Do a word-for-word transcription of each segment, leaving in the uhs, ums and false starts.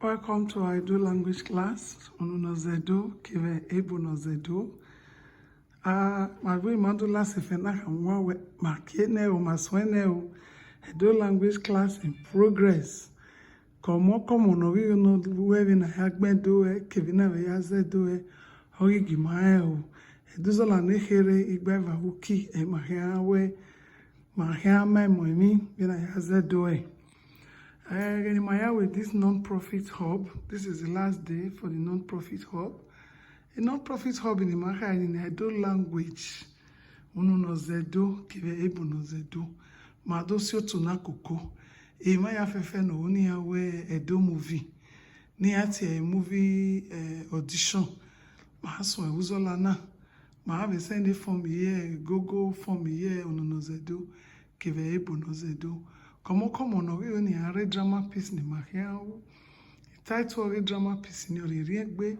Welcome to our Edo language class. Unu ne ọ zẹ Ẹdo kevbe ebo ne ọ zẹ Ẹdo. Ah, ma gbe ima do last efe na kha wan wẹ ma kie nẹ o, ma suẹn nẹ o. Edo language class in progress. Kọmọ kọmọ ne ọ ghi no wẹ vbene a ya gbẹn do ẹ, kevbe na vbe ya zẹ do ẹ, ọ ghi gie ima rẹn o. Ẹdẹ uzọla ne kherhe igba eva vbe uki, ẹ ma khian wẹ, ma khian ma emọ emwi vbene a ya zẹ do ẹ. Eh, ghene ima ya with this non-profit hub, this is the last day for the non-profit hub. A non-profit hub ne ima kha ni na Edo language, unu ne ọ zẹ Ẹdo kevbe ebo ne ọ zẹ Ẹdo. Ma do si otu na koko. Emwa ya fẹfẹ ne ọ ru ne iran wẹ Edo movie, ne iran tie movie, eh, audition. Ma suẹn vbe uzọla na, ma vbe send form ye, Google form ye, unu ne ọ zẹ Ẹdo kevbe ebo ne ọ zẹ Ẹdo. Kọmọ kọmọ ne ọ ghi ru ne iran rre drama piece ne ima khian ru. Title ọghe drama piece ni ọ rhie rhie egbe,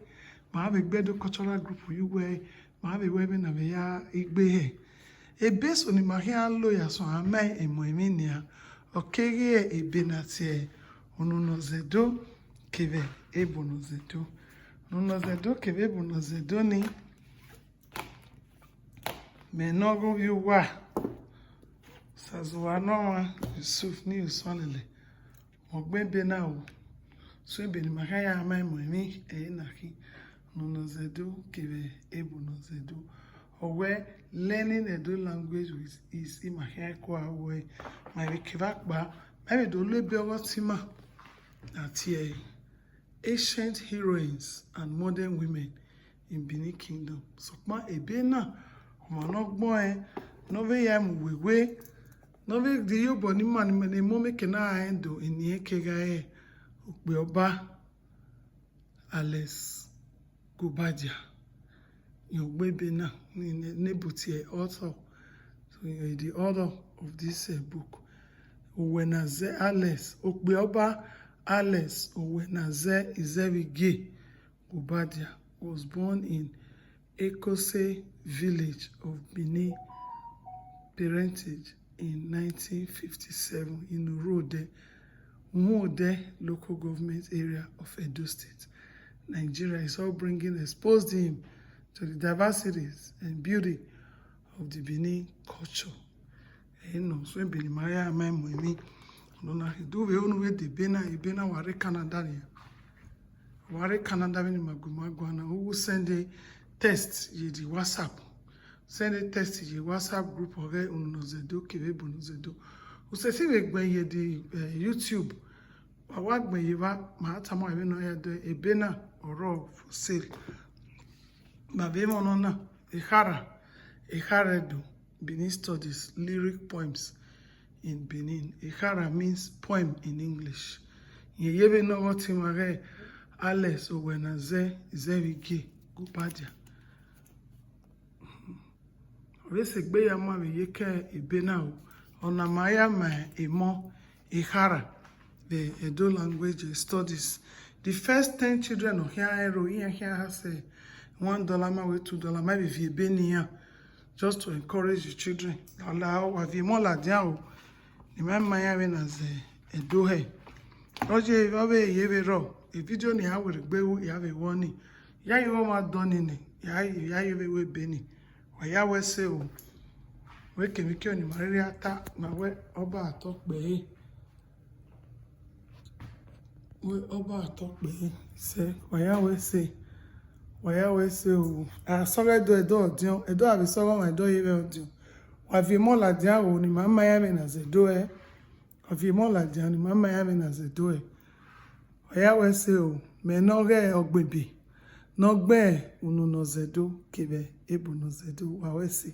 ma vbe gbe Edo cultural group ye uwẹ, ma vbe wẹ vbene a vbe ya igbe hẹ. Ebe eso ne ima khian lo ya sẹ a ma emọ emwi nian, ọ keghi ebe ne a tie unu ne ọ zẹ Ẹdo kevbe ebo ne ọ zẹ Ẹdo. Unu ne ọ zẹ Ẹdo kevbe ebo ne ọ zẹ Ẹdo ni, mẹ ne ọ ghe ovbi uwa, Osazuwa ne ọmwa Yusuf ne Osualele, ọ gbe ebe na o. So ebe ne ima khian ya ma emọ emwi ẹre na khin, unu ne ọ zẹ Ẹdo kevbe ebo ne ọ zẹ Ẹdo. Ọ wẹ learning Edo language with ease, ima khian kua wẹ ma vbe kevbe akpa, ma vbe do lo ebe ọghe ọtẹn ima na tie ancient heroines and modern women in Benin Kingdom. Sokpan ebe na, ọmwa ne ọ gbẹn ọẹn, ne ọ vbe ya mu wewe, ne ọ vbe de iyobọ ne ima ni mẹ ne emọ mẹ ke na rẹn do, eni ẹn kegha re okpia ọba Alex Gobadia. Rẹn ọ gbe ebe na, ne, ne, ne ebo tie author, so, eh, the author of this, eh, book. Owena zẹ Alex, okpia ọba Alex Owena zẹ Izẹvige Gobadia was born in Ekose village of Benin parentage in nineteen fifty-seven in Uruode, Uruode local government area of Edo State, Nigeria. His upbringing exposed him to the diversities and beauty of the Benin culture. Ẹre nọ, so ebe ne ima ya ma emọ emwi. Ọna na khin, do vbe unu vbe de ebe na, ebe na wa rre Canada nian. Wa rre Canada vbene ima gu ima guan na, u send text ye the WhatsApp. Send text ye WhatsApp group ọghe unu ne ọ zẹ Ẹdo kevbe ebo ne ọ zẹ Ẹdo. U sesi vbe gbẹn ye the, eh, YouTube. Wa wa gbẹn ye evba, ma tama vbene ọ ya do ebe na, ọrọre for sale. Ma vbe mwẹ ọnọna, Ekhara, Ekhara Ẹdo, Benin Studies, Lyric Poems in Benin. Ekhara means poem in English. Rẹn ye vbene ọ ghe ọtẹn ima ghe Alex Owena zẹ Izẹvige Gobadia. Ọ vbe sẹ egbe ya ma vbe ye ke ebe na o. Ọna ma ya ma emọ Ekhara vbe Edo language studies. The first ten children ọ khian rẹn ro, iran khian ha sẹ one dollar ma wẹ two dollar ma vbe viọ ebe ne iran, just to encourage the children. Lala, wa viọ emọ ladian o, ne ima ma iran vbene a zẹ Ẹdo hẹ. Ọ ye, ọ vbe ye vbe rrọọ, e video ne iran werriegbe ru, iran vbe wẹ ọnii. Ya ye vbe ọmwa dọ ni nẹ, ya, ya ye vbe wẹ ebe ni. Wa ya wẹ ẹse o. Wẹ kemwikemwi ne ima rhirhi a ta, ma wẹ ọba atọ kpẹre. Wẹ ọba atọ kpẹre. Sẹ, wa ya wẹ ẹse. Wa ya wẹ ẹse o. A sọghẹ Ẹdo, Ẹdo ọdiọn. Ẹdo a vbe sọghẹ ọmwa, Ẹdo ye vbe ọdiọn. Wa viọ emọ ladian o, ne ima ma iran vbene a zẹ Ẹdo hẹ. Wa viọ emọ ladian, ne ima ma iran vbene a zẹ Ẹdo hẹ. Wa ya wẹ ẹse o, mẹ ne ọ ghe ọgbebe, ne ọ gbe unu ne ọ zẹ Ẹdo kevbe ebo ne ọ zẹ Ẹdo, wa wẹ ẹse.